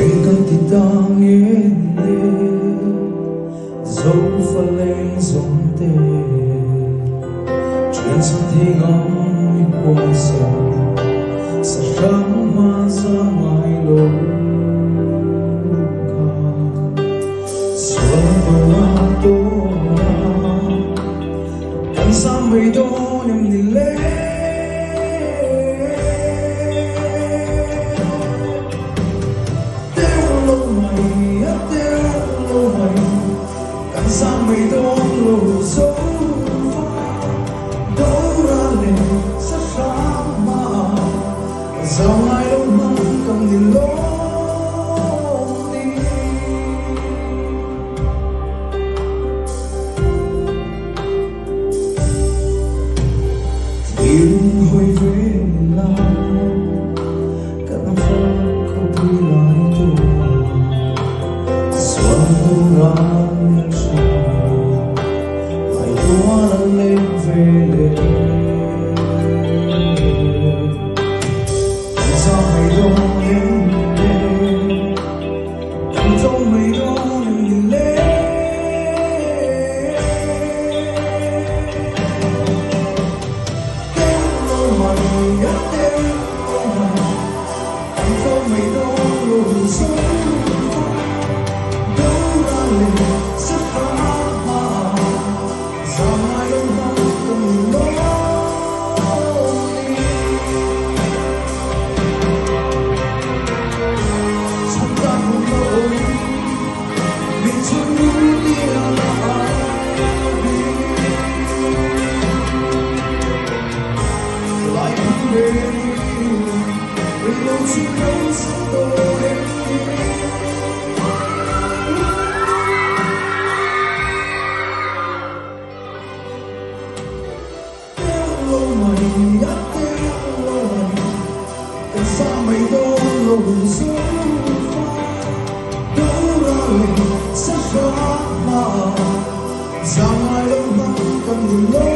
Eng kan ti ta nge ni le, Zofa leng zawng te. Ṭhian chhan thei ngai huaisen, sa hrang hma za ngai lo kha. Sual dawr a tawn a, kan zam mai dawn em ni le? Teu lo mai, a teu lo mai, kan zam mai dawn lo zo va. Dora leh sa hrang hma a zau ngai lo hmang kan ni lawm ni. Thil hawi ve la kan ram khawpui lai tura sual tura nel hring lai tual an leng ve le. Kan zam mai dawn em ni le, kan tlawm mai dawn em ni le. Teu lo mai, a teu lo mai, kan tlawm mai dawn lo zo va. Dora leh Sapa hma zam ngai lo hmang kan ni lawm ni. Chhan tan hun lo awm, min chhun tia la a bi. Lai phun ve ni, rei lo chu lo chhan dawn em ni. Teu lo mai, a teu lo mai, kan sa mai dawn lo zo va. Dora leh sa hram hma, zam ngai lo hmang kan ni lo.